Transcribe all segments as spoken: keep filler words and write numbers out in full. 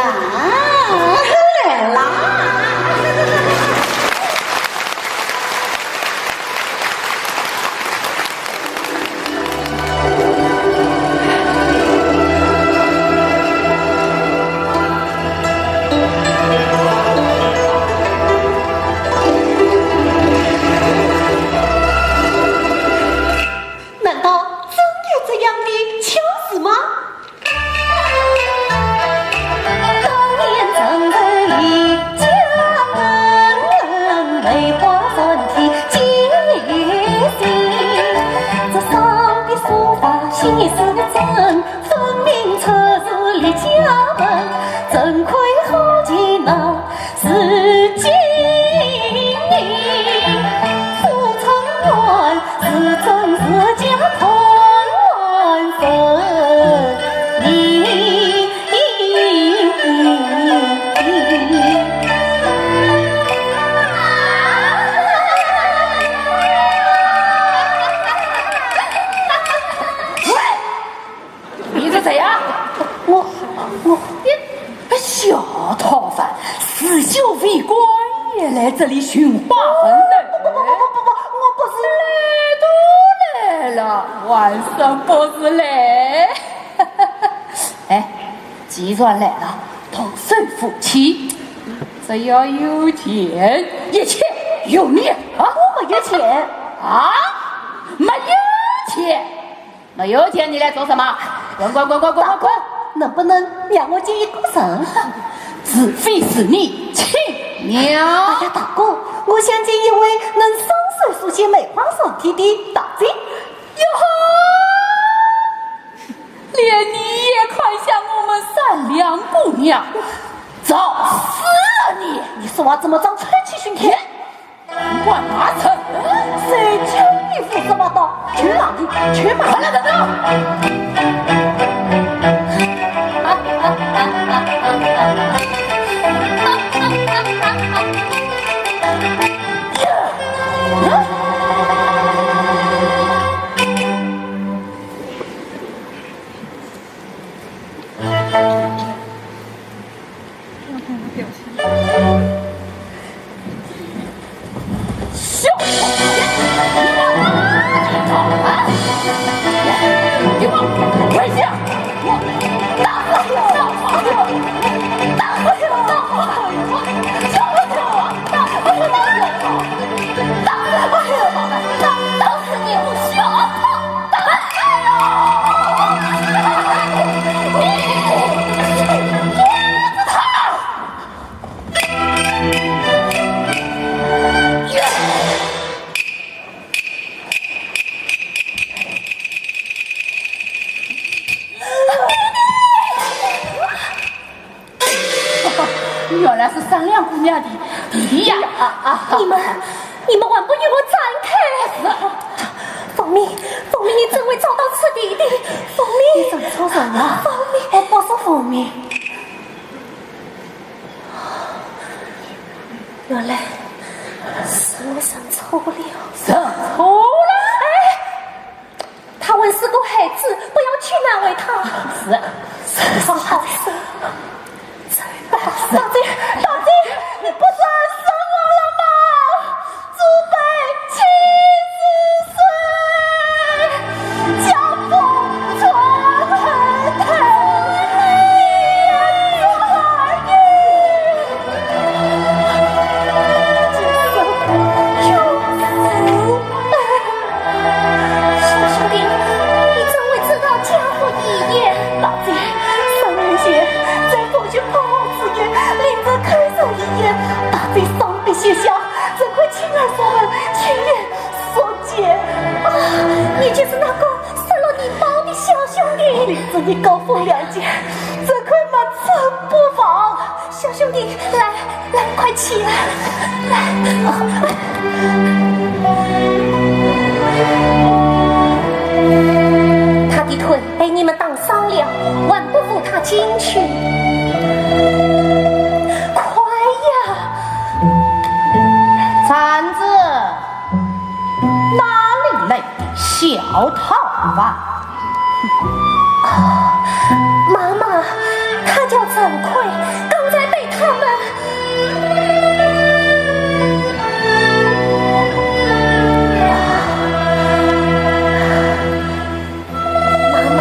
啊，来啦！难道真有这样的巧事吗？ 你是谁呀？我，我，你小逃犯，自幼为官也来这里寻花问柳。不不不不不不，我不是。来都来了，还说不是嘞？哎，既然来了，同手扶起，只要有钱，一切由你啊！我没有钱。啊？没有钱？ 没有钱你来做什么？滚滚滚滚滚滚滚！大哥，能不能让我见一个人？除非是你亲娘。哎呀，大哥，我想见一位能双手书写梅花三题的大姐。哟吼！连你也看向我们善良姑娘，找死啊你！你说话怎么长臭气熏天？ 管他去，谁叫你胡说八道？去哪里？去哪里？快来等等！原来是善良姑娘的弟弟呀！啊啊！你们，你们还不与我闪开！凤鸣，凤鸣，你怎会找到此地的？凤鸣，你找错人了。凤鸣，我不是凤鸣。 原来是我认错了。认错了？哎，她还是个孩子，不要去难为她。是，是，好，好，是。大姐，大姐，你不是很失望了吗？祖辈七十岁，家破 小兄弟，你怎会知道家父遗言？大姐，三年前在凤鸣破案之夜，领着客人遗言，大姐上笔写下，这块青二三文，情愿 送钱。啊，你就是那个失落你妈的小兄弟。明知你高风亮节，怎可瞒着不放？小兄弟，来，来，快起来，来。他的腿被你们打伤了，还不扶他进去？快呀！站住！ 哪里来的小逃犯？啊，妈妈，他叫陈惭愧，刚才被他们……妈妈，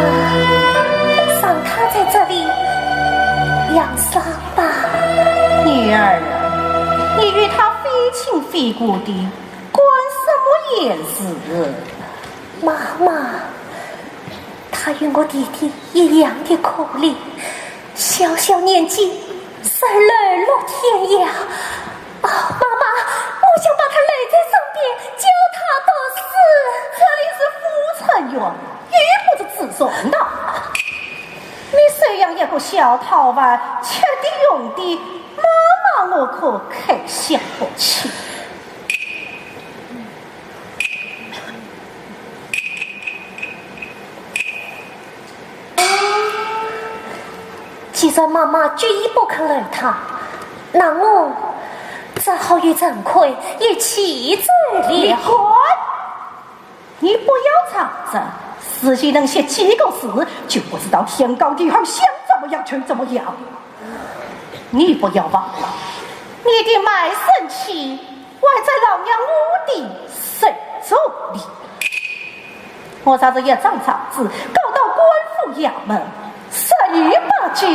让他在这里养伤吧。女儿啊，你与他非亲非故的，关什么闲事？妈妈，他与我弟弟一样的可怜，小小年纪， 是流落天涯。哦，妈妈，我想把他留在身边，教他读书。这里是富春院，又不是紫竹堂。你收养一个小讨饭，吃的用的，妈妈我可开心不起。 既然妈妈执意不肯留他，那我只好与陈魁一起走了。你滚！你不要吵着，自己能歇几个字，就不知道天高地厚，想怎么样就怎么样。你不要忘了，你的卖身契 还在老娘我的手中哩。我拿着一张状子，告到官府衙门，十有八九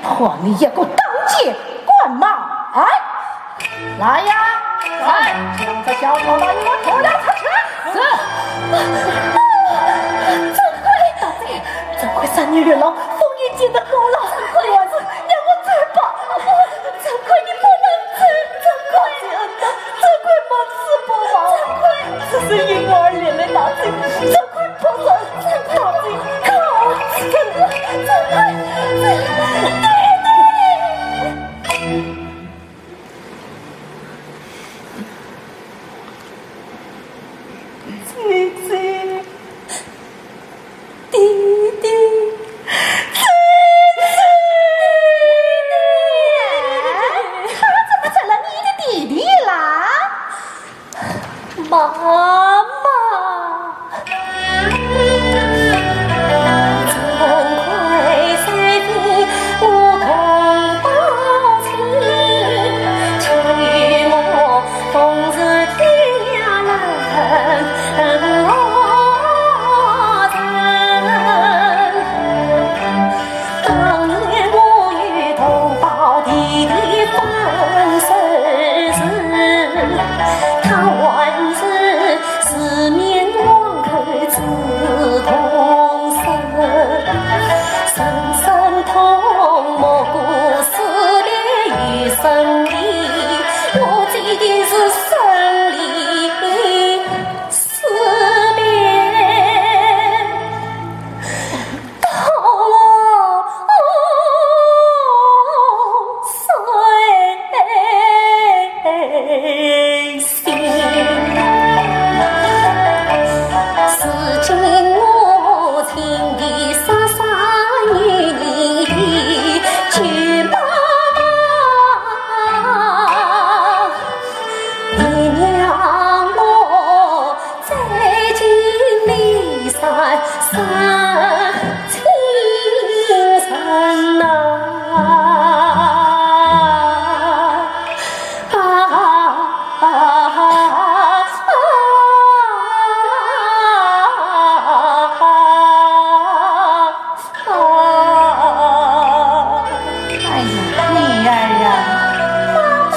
判你一个当街灌卖。来呀，来，将这小讨饭给我拖了出去。是。陈魁，大姐，陈魁三年月老，封印解得够了。陈魁，让我走吧。陈魁，你不能走，陈魁。 陈魁没吃饱啊，只是因我而连累大姐，陈魁不仁，大姐可怜，陈魁，陈魁，弟弟。 姐姐，弟弟，姐姐，他怎么成了你的弟弟啦？妈妈。哎呀，女儿啊，妈妈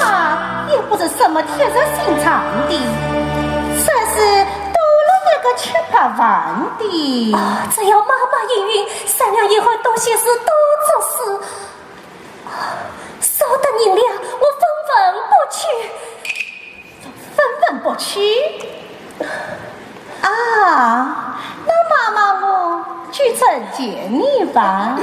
也不是什么铁石心肠的，只是多了一个吃白饭的。啊，只要妈妈应允，三娘以后多写诗，多作诗。啊，少得银两，我分文不取。分文不取？啊，那妈妈我就成全你吧。